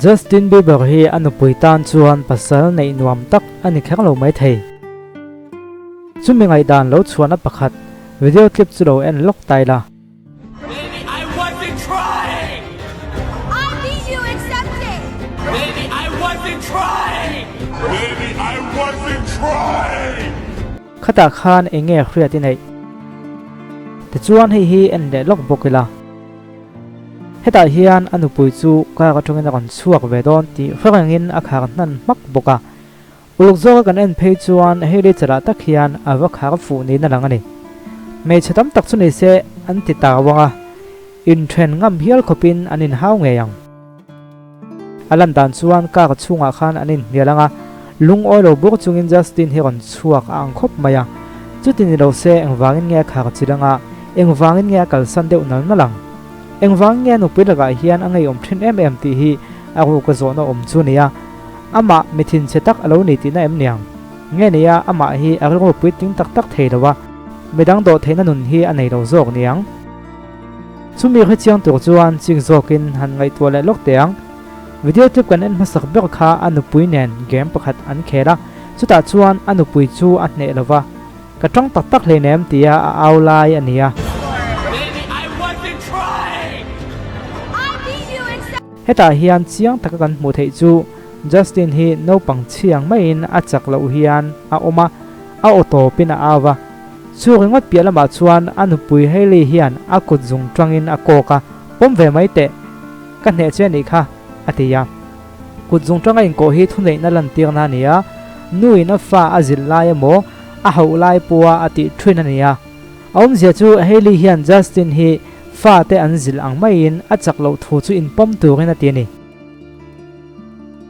Justin Bieber hi a nupui tan chuan pasal neih nuam tak a ni kher lo maithei. Chumi ngaihdan lo chhuahna pakhat video clip chu lo en lawk tai la. Khatah khan eng nge hriat i neih? Tichuan hei hi en leh lawk bawk ila. Hetah hian a nupui chu car atangin a rawn chhuak ve dawn tih hre rengin a khar hnan hmak bawk a. Uluk zawka kan en phei chuan Hailey chalah tak hian a va khar fuh niin a lang a ni. Hmeichhe tam tak chu ni se an ti ta vang a, inthen ngam hial khawpin an inhau ngei ang. A lan dan chuan car chhungah khan an inhnial ang a, lungawi lo bawk chungin Justin hi rawn chhuak a ang khawp mai a. Chuti ni lo se engvangin nge a khar chil ang a, engvangin nge a kalsan deuh nal nal ang? Engvangin nge a nupui lakah hian a ngeiawm thin em em tih hi a ruka zawhna awm chu a ni a. Amah mi thinchhe tak a lo ni tihna em niang? Nge nia amah hi a rilru puitling tak tak thei lo a, midang dawh theihna nun hi a nei lo zawk niang? Chumi hrechiang tur chuan chik zawkin han ngaihtuah leh lawk teh ang. Video clip kan en hmasak ber kha a nupui nen game pakhat an khel a, chutah chuan a nupui chu a hneh lo va, Ka tawng tak tak hleinem tia a au lai a ni a. Hetah hian chiang taka kan hmuh theih chu Justin hi naupang chhiang maiin a chak loh hian a awm a, a aw tawpin a au va. Chu ringawt piah lamah chuan a nupui Hailey hian a kut zung tangin a kawk a, Pawm ve mai teh, ka hneh che anih kha, a ti a. Kut zung tanga inkawh hi thuneihna lantirna a ni a, nuin a fa a zilh lai emaw a hauh lai pawha a tih thin a ni a. A awmzia chu Hailey hian Justin hi fate an zilh ang maiin a chak loh thu chu inpawm turin a ti a ni.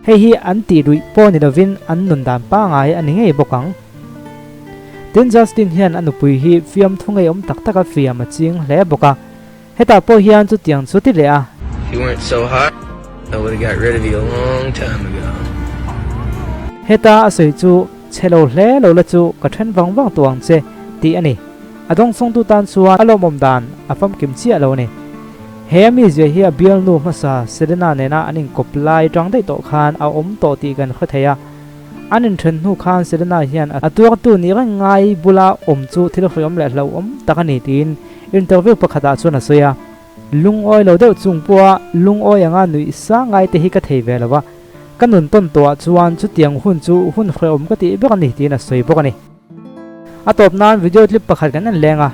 Hei hi an tih luih pawh ni lovin an nun dan pangai a ni ngei bawk ang. Tin Justin hian a nupui hi fiamthu ngeiawm tak taka fiam a ching hle bawk a. Hetah pawh hian chutiang chu ti leh a. If you weren't so hot, I would've got rid of you a long time ago. Heta a sawi chu chhe lo hle lo la chu ka then vang vang tawh ang che tih a ni. A dawngsawngtu tan chuan a lawmawm dan a famkim chiah lo a ni. He a mizia hi a bialnu hmasa Selena nena an inkawp lai tang daih tawh khan a awm tawh tih kan hre thei a. An inthen hnu khan Selena hian a tuartu nih reng ngai bula awm chu thil hriawm leh hlauhawm tak a ni tiin Interview pakhatah chuan a sawi a, Lungawi lo deuh chung pawha lungawi anga nuih sa ngai te hi ka thei ve lo a, ka nun tawn tawhah chuan chutiang hun chu hun hrehawm ka tih ber a ni tiin a sawi bawk a ni. A tawp nan video clip pakhat kan en leng a,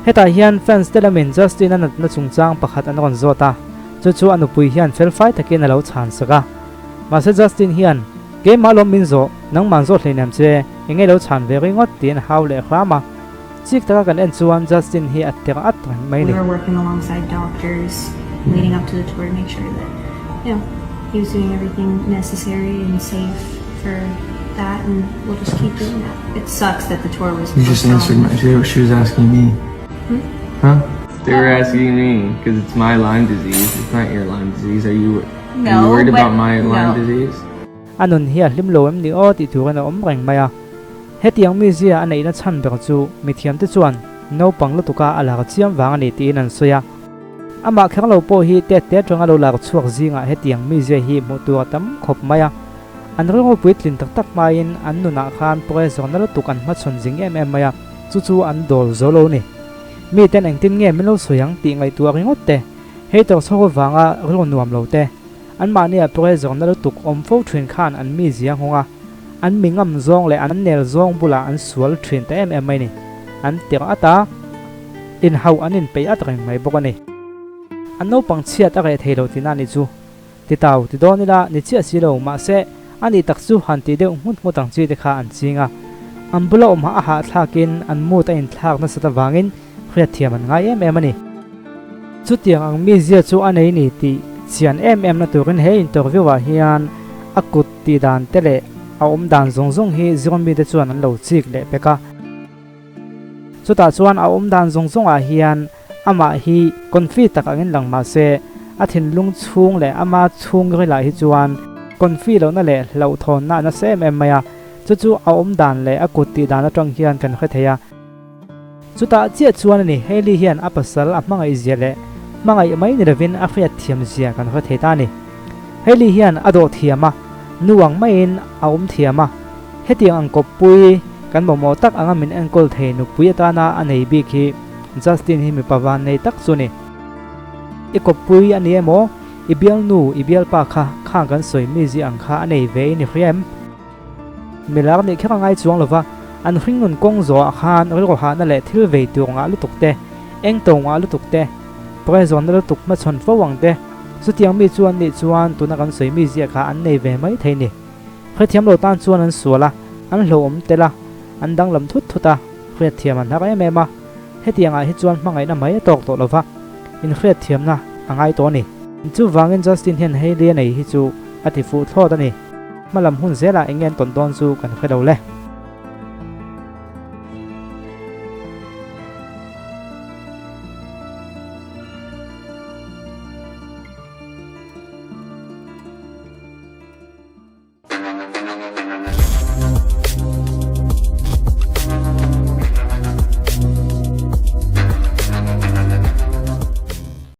hetah hian fans te lamin Justin-a natna chungchang pakhat an rawn zawt a, chu chu a nupui hian felfai takin a lo chhan sak a. Mahse Justin hian, Keimah lawm min zawh, nangman zawt hleinem che, enge lo chhan ve ringawt tiin a hau leh hram a. Chik taka kan en chuan Justin hi a ter at reng mai ni. We were working alongside doctors leading up to the tour to make sure that you know he was doing everything necessary and safe for that and we'll just keep doing that. It sucks that the tour was You just answered my she was asking me. Hmm? Huh? They were asking me because it's my Lyme disease. It's not your Lyme disease. Are you, no, are you worried about my no. Lyme disease? A nun hi a hlim lo em ni aw tih turin a awm reng mai a. Hetiang mizia a neihna chhan ber chu mithiamte chuan naupang lutuka a lar chiam vang a ni tiin an sawi a. Amah kher lo pawh hi tet te atanga lo lar chhuak zingah hetiang mizia hi hmuh tur a tam khawp mai a. An rilru puitlin tak tak hmain an nunah khan pressure na lutuk an hmachhawn zing em em mai a, chu chu an dawl zo lo ni. Miten engtin nge min lo sawi ang tih ngaihtuah ringawt te, hater chho avanga rilru nuam lo te, Anmahnia pressure na lutuk awm fo thin khan an mizia nghawng a, an mi ngam zawng leh an nel zawng bulah an sual thin ta em em mai ni. An tirh at a, inhauh an inpeih at reng mai bawk a ni. An naupang chhiat a reh thei lo tihna a nih chu. Ti tau ti dawn ila ni chiah si lo, mahse a nih tak chu han tih deuh nghut nghut ang chi te kha an ching a. An bula awm a hahthlakin an mood a inthlak nasat avangin hriatthiam an ngai em em a ni. Chutiang ang mizia chu a nei ni tih chian em em na turin he interview ah hian a kut tih dan te leh a awm dan zawng zawng hi zirlai mite chuan an lo chik leh pek a. Chutah chuan a awm dan zawng zawng ah hian amah hi confi tak angin lang mah se a thinlung chhung leh ama chhungril ah hi chuan confi lohna leh hlauhthawnna a nasa em em mai a, chu chu a awm dan leh a kut tih dan atang hian kan hre thei a. Chutah chiah chuan a ni, Hailey hian a pasal a hmangaih zia leh hmangaih mai ni lovin a hriat thiam zia kan hre thei ta a ni. Hailey hian a dawh thiam a, nu ang maiin a awm thiam a, hetiang ang kawppui kan mamawh tak anga min enkawl thei nupui atana a nei bik hi Justin hi mipa van nei tak chu ni. I kawppui a ni emaw, i bialnu, i bialpa kha khang kan sawi mi zia ang kha a nei ve i ni hria em? Milar nih kher a ngai chuang lova, an hringnun kawng zawhah khan rilru hahna leh thil vei tur ngah lutuk te, eng to ngah lutuk te, prezawnna lutuk hmachhawn fo ang te, chutiang mi chu an nih chuan tuna kan sawi mi ziah kha an nei ve mai thei ni. Hrethiam lo tan chuan an sual a, an hlauhawm tel a, an danglam thut thut a, hriatthiam an har em em a. Hetiangah hi chuan hmangaihna mai a tawk tawh lova, inhriatthiamna a ngai tawh a ni. Chuvangin Justin hian Hailey a nei hi chu a ti fuh thlawt a ni. Hmalam hun zelah eng nge an tawn dawn chu kan hre lo le.